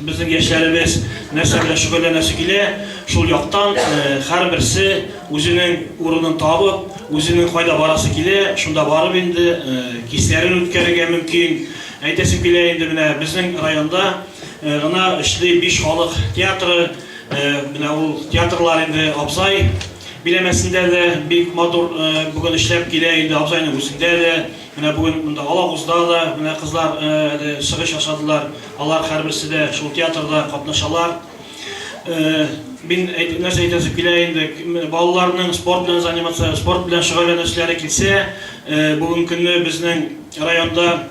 Безнең яшьләребез нәрсә белән шөгыльләнәсе килә, шул яктан һәрберсе үзенең урынын табып, үзенең кайда барасы килә, шунда барып инде кичләрен үткәрергә мөмкин. Әйтәсем килә инде, менә безнең районда гына эшли биш халык театры. Менә ул театрлар инде Абзай биләмәсендә дә бик матур бүген эшләп килә инде, Абзайның үзендә дә. Менә бүген монда Алагузда да менә кызлар әле чыгыш ясадылар. Алар һәрберсе дә шул театрда катнашалар. Мин нәрсә әйтәсе килә инде, балаларның спорт белән заниматься, спорт белән шөгыльләнәселәре килсә, бүгенге көнне безнең районда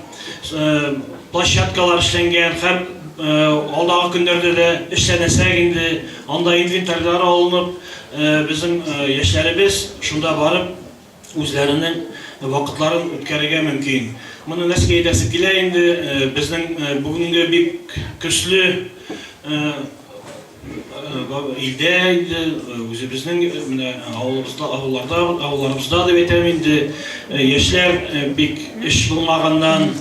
площадкалар эшләнгән һәм алдагы көннәрдә дә эшләнәчәк инде. Анда инвентарьлар алынып, безнең яшьләребез шунда барып үзләренең вакытларын үткәрергә мөмкин. Моны нәрсәгә әйтәсе килә инде, безнең бүгенге бик көчле илдә инде, үзебезнең менә авылыбызда, авылларда, авылларыбызда дип әйтәм инде, яшьләр бик эш булмаганнан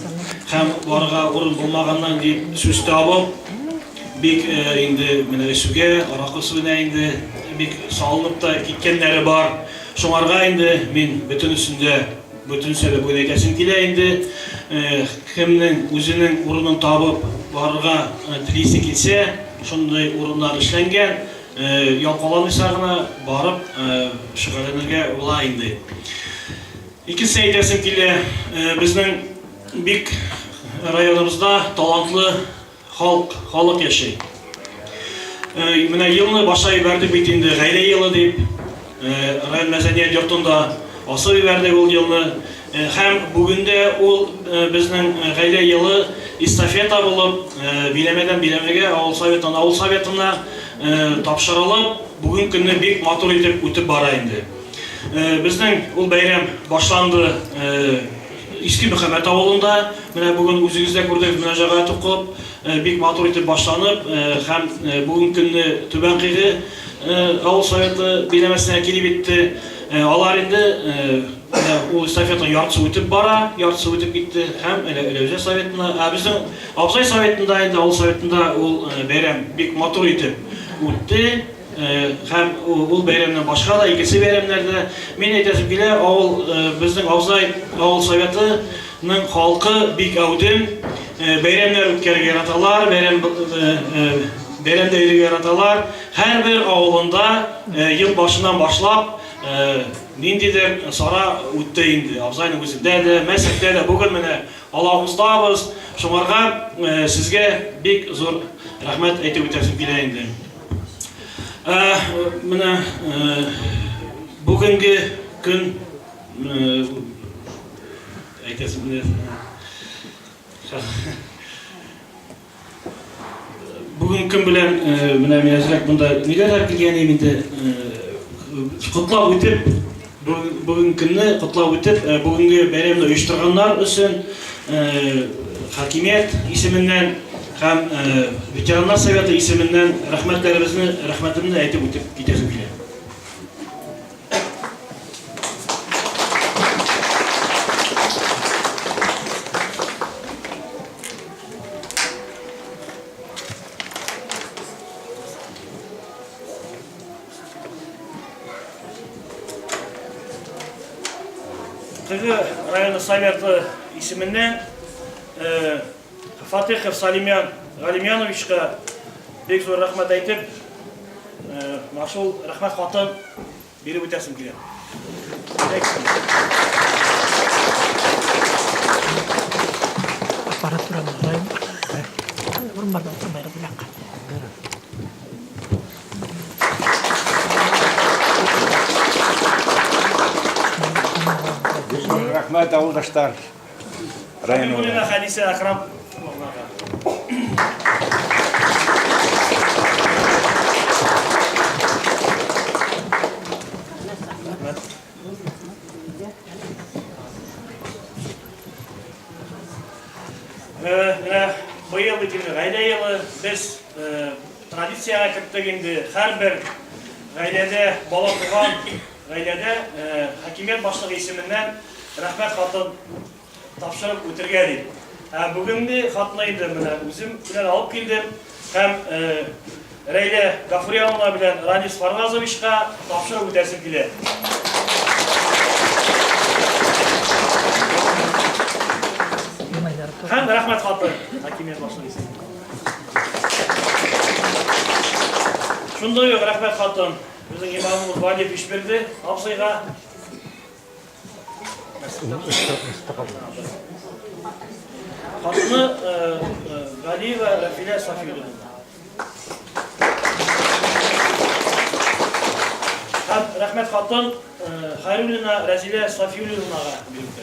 һәм барырга урын булмаганнан дип сүз табып, бик инде менә эчүгә, аракы суына инде бик салынып та киткәннәре бар. Шуңарга инде мин бөтенесендә, бөтенесенә дә бүген әйтәсем килә инде, кемнең үзенең урынын табып барырга телисе килсә, шундый урыннар эшләнгән, ялкауламыйча гына барып шөгыльләнергә була инде. Икенчесе әйтәсем килә, безнең бик районыбызда талантлы Халык, халык яши. Менә елны башлап җибәрдек бит инде, гаилә елы дип. Район мәдәният йортында асып җибәрдек ул елны. Һәм бүген дә ул безнең гаилә елы эстафета булып, биләмәдән биләмәгә, авыл советыннан авыл советына тапшырылып, бүген көнне бик матур итеп үтеп бара инде. Безнең ул бәйрәм башланды Иске Мөхәммәт авылында. Менә бүген үзегез дә күрдегез, мөнәҗәгать укып, бик матур итеп башланып һәм бүген көнне Түбән Кыйгы авыл советы биләмәсенә килеп җитте. Алар инде менә ул эстафетаның яртысы үтеп бара, яртысы үтеп китте һәм Эләүзә советына, ә безнең Абзай советында инде, авыл советында ул бәйрәм бик матур итеп үтте. Һәм ул бәйрәмнән башка да икенче бәйрәмнәрдә мин әйтәсем килә, авыл безнең Абзай авыл советының халкы бик әүдем, бәйрәмнәр үткәрергә яраталар, бәйрәм бәйрәмдә йөрергә яраталар. Һәрбер авылында ел башыннан башлап ниндидер сара үтте инде. Абзайның үзендә дә, Мәсәктә дә бүген менә Алагуздабыз. Шуңарга сезгә бик зур рәхмәт әйтеп үтәсем килә инде. Менә бүгенге көн әйтәсем килә. Бүгенге көн белән менә мин әзрәк монда ниләр килгән идем инде котлап үтеп, бүгенге көнне котлап үтеп, бүгенге бәйрәмне оештырганнар өчен хакимият исеменнән һәм ветераннар советы исеменнән рәхмәтләребезне, рәхмәтемне әйтеп үтеп китәсем килә. Кыгы районы советы исеменнән Фатыхов Салимян Галимяновичка бик зур рәхмәт әйтеп, менә шул рәхмәт хатын биреп үтәсем килә. Аппаратураны карайм. Урыннарда утырмайбыз бу якка. Рәхмәт, авылдаштар. Хәбибуллина Хәдисә Әкрам Менә быел бит инде гаилә елы, без традициягә керттек инде. Һәрбер гаиләдә бала туган гаиләдә хакимият башлыгы исеменнән рәхмәт хатын тапшырып үтергә дип. Ә бүгенге хатны инде менә үзем белән алып килдем. Һәм Рәйлә Гафуряновна белән Ранис Фаргазовичка тапшырып үтәсем килә. Һәм рәхмәт хаты хакимият башлыгы исеменнән. Шундый ук рәхмәт хатын безнең имамыбыз Валив Ишбирде абзыйга. Хатыны Галиева Рафилә Сафиуллина. Һәм рәхмәт хатын Хайруллина Рәзилә Сафиуллинага бирелде.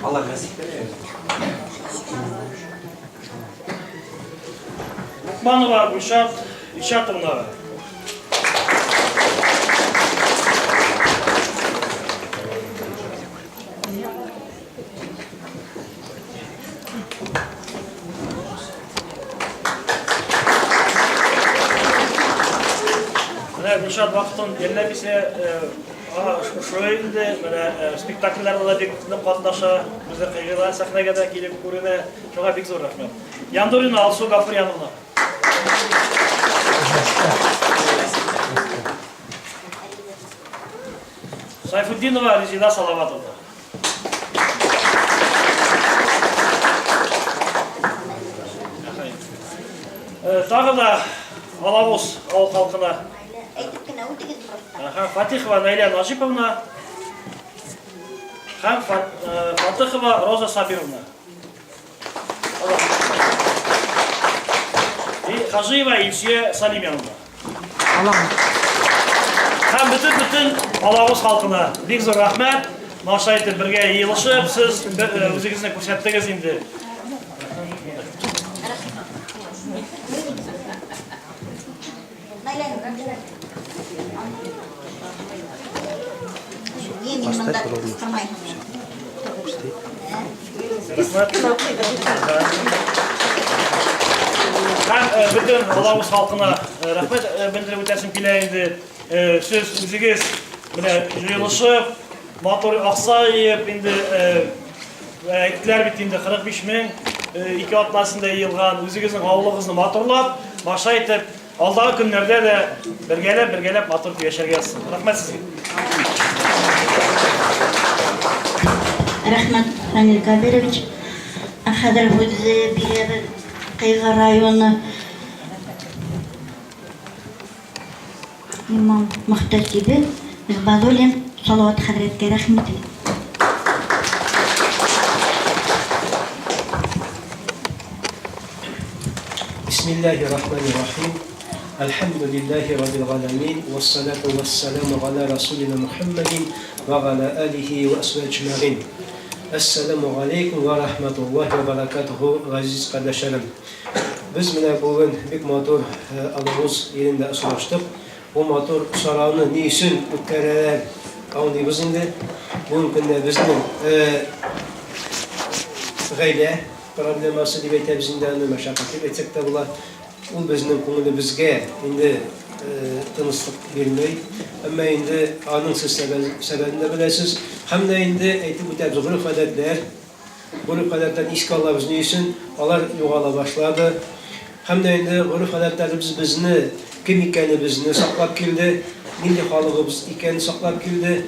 Алар гәзит. Лукманова Гульшат Ишатовнага. Менә Гульшат вакытын йәлләмисә, шулай инде, менә спектакльләрдә дә бик нык катнаша, үзе кыйгыла сәхнәгә дә килеп күренә. Шуңа бик зур рәхмәт. Яндурина Алсу Гафуряновна. Сайфутдинова Резида Салаватовна. Тагы да Алавыз авыл халкына. Әйтеп кенә үтегез просто. Ага, Фатихова Наилә Наҗиповна һәм Фатыхова Роза Сабировна. И Хажиева Илсөя Салимяновна. Һәм бөтен-бөтен Алавыз халкына бик зур рәхмәт. Маша итеп бергә йыелышып, сез үзегезне күрсәттегез инде. Поставь ровно. Һәм бөтен Алавыз халкына рәхмәт белдереп үтәсем килә инде. Сез үзегез менә җыелышып, матур акча җыеп инде әйттеләр бит инде 45 мең ике атнасында җыелган, үзегезнең авылыгызны матурлап, баша итеп, алдагы көннәрдә дә бергәләп-бергәләп матур итеп яшәргә язсын. Рәхмәт сезгә. Рәхмәт, Фәнил Кабирович. Ә хәзер һүзе бирәбез Кыйгы районы имам мөхтәсибе Гыйбадуллин Салават хәзрәткә. Рәхмәт. Бисмиллаһи рахмани рахим. Әлхәмдүлиллаһи раббил галәмин, вассалату вассаламу галя расулина Мухаммадин ва галя алихи ва асхабихи әҗмәгыйн. Әссәламу галәйкүм ва рахматуллаһи ва баракатуху, газиз кардәшләрем. Без менә бүген бик матур Алавыз илендә очраштык. Бу матур чараны ни өчен үткәрәләр, аңлыйбыз инде. Бүгенге көндә безнең гаилә проблемасы дип әйтәбез инде аны, мәшәкать дип әйтсәк тә була. Ул безнең күңелебезгә инде тынычлык бирми. Әмма инде аның сез сәбәбен дә беләсез. Һәм дә инде әйтеп үтәбез, гореф-гадәтләр, гореф-гадәтләрне искә алабыз. Ни өчен? Алар югала башлады. Һәм дә инде гореф-гадәтләребез безне кем икәнебезне саклап килде, нинди халыгыбыз икәнен саклап килде.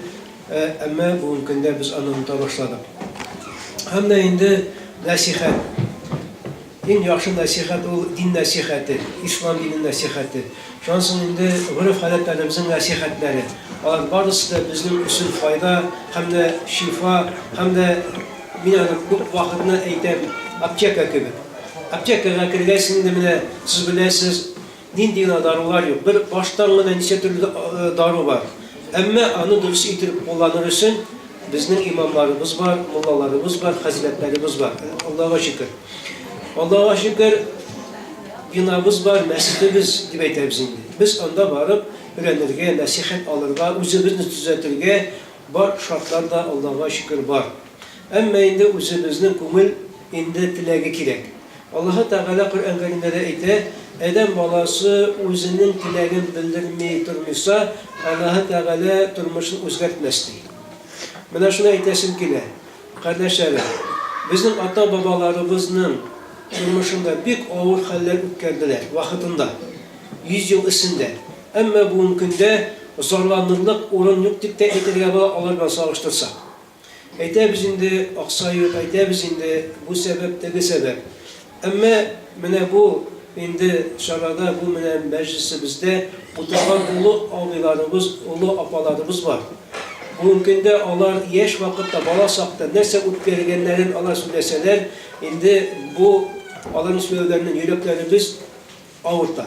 Әмма бүгенге көндә без аны оныта башладык. Һәм дә инде нәсихәт. Иң яхшы нәсихәт ул дин нәсихәте, ислам дине нәсихәте. Шуннан соң инде гореф-гадәтләребезнең нәсихәтләре. Алар барысы да безнең өчен файда һәм дә шифа, һәм дә, мин аны күп вакытны әйтәм, аптека кебек. Аптекага кергәч инде менә сез беләсез, нинди генә дарулар юк. Бер баштан гына ничә төрле дару бар. Әмма аны дөрес итеп кулланыр өчен безнең имамларыбыз бар, муллаларыбыз бар, хәзрәтләребез бар. Аллага шөкер. Аллага шөкер, бинабыз бар, мәчетебез дип әйтәбез инде. Без анда барып өйрәнергә, нәсихәт алырга, үзебезне төзәтергә бар шартлар да Аллага шөкер бар. Әмма инде үзебезнең күңел инде теләге кирәк. Аллаһы Тәгалә Коръән Кәримдә дә әйтә, Адәм баласы үзенең теләген белдерми тормыйса, Аллаһы Тәгалә тормышын үзгәртмәс, ди. Менә шуны әйтәсем килә, кардәшләрем, безнең ата-бабаларыбызның тормышында бик авыр хәлләр үткәрделәр вакытында, 100 ел эчендә. Әмма бүгенге көндә зарланырлык урын юк дип тә әйтергә була алар белән чагыштырсак. Әйтәбез инде, акча юк, әйтәбез инде, бу сәбәп, теге сәбәп. Әмма менә бу инде чарада, бу менә мәҗлесебездә утырган олы абыйларыбыз, олы апаларыбыз бар. Бүгенге көндә алар яшь вакытта, бала чакта нәрсә үткәргәннәрен алар сөйләсәләр, инде бу аларның сөйләүләреннән йөрәкләребез авырта.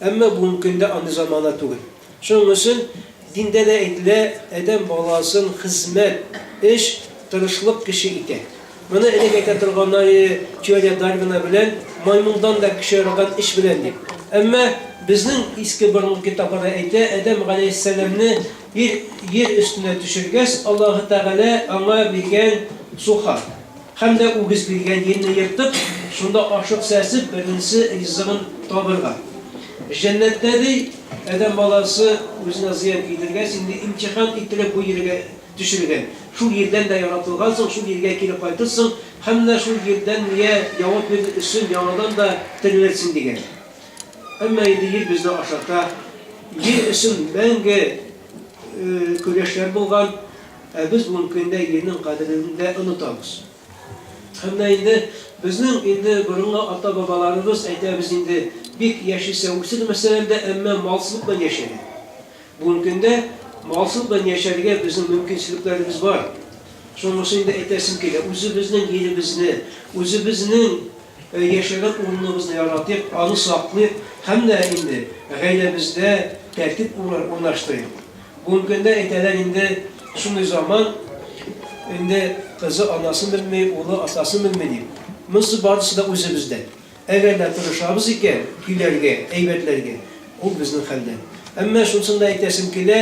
Әмма бүгенге көндә андый замана түгел. Шуның өчен диндә дә әйтелә, адәм баласын хезмәт, эш, тырышлык кеше итә. Моны элек әйтә торганнар иде, теория Дарвина белән, маймылдан да кеше яралган эш белән дип. Әмма безнең иске борынгы китапларда әйтә, Адәм галәйһиссәламне ир ер өстенә төшергәч, Аллаһы Тәгалә аңа биргән суха һәм дә үгез биргән ерне ертып, шунда ашык сәсеп, беренче ризыгын табырга. Җәннәттә, ди, адәм баласы үзенә зыян кидергәч, инде имтихан ителеп бу ергә төшергән. Шул ердән дә яратылгансың, шул ергә кире кайтырсың һәм дә шул ердән миңа явап бирер өчен яңадан да терелерсең, дигән. Әмма инде ер безне ашата. Ер өчен мәңге көрәшләр булган, ә без бүгенге көндә ерның кадерен дә онытабыз. Һәм дә инде безнең инде борынгы ата-бабаларыбыз, әйтәбез инде, бик яшисә үстермәсәләр дә, әмма малсызлык белән яшәгән. Бүгенге көндә малсызлык белән яшәргә безнең мөмкинчелекләребез бар. Шуның өчен инде әйтәсем килә, үзебезнең илебезне, үзебезнең яшәгән урыныбызны яратыйк, аны саклыйк һәм дә инде гаиләбездә тәртип урнаштырыйк. Бүгенге көндә әйтәләр инде, шундый заман, инде кызы анасын белми, улы атасын белми дип. Монысы барысы да үзебездән. Әгәр дә тырышабыз икән көйләргә, әйбәтләргә, ул безнең хәлдән. Әмма шунысын да әйтәсем килә,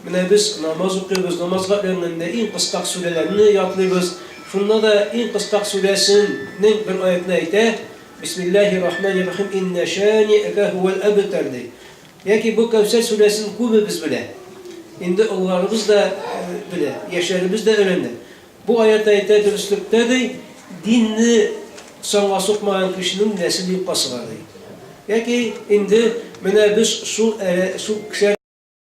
менә без намаз укыйбыз, намазга өйрәнгәндә иң кыскак сүрәләрне ятлыйбыз. Шунда да иң кыскак сүрәсенең бер аятында әйтә, Бисмиллаһи рахмани рахим, иннә шани'әкә һүәл әбтәр ди. Яки бу Кәүсәр сүрәсен күбебез белә. Инде олыларыбыз да белә, яшьләребез дә өйрәнә. Бу аять әйтә, дөреслектә, ди, динне санга сукмаган кешенең нәселе юкка чыга, ди. Яки инде менә без шул шул кешеләр.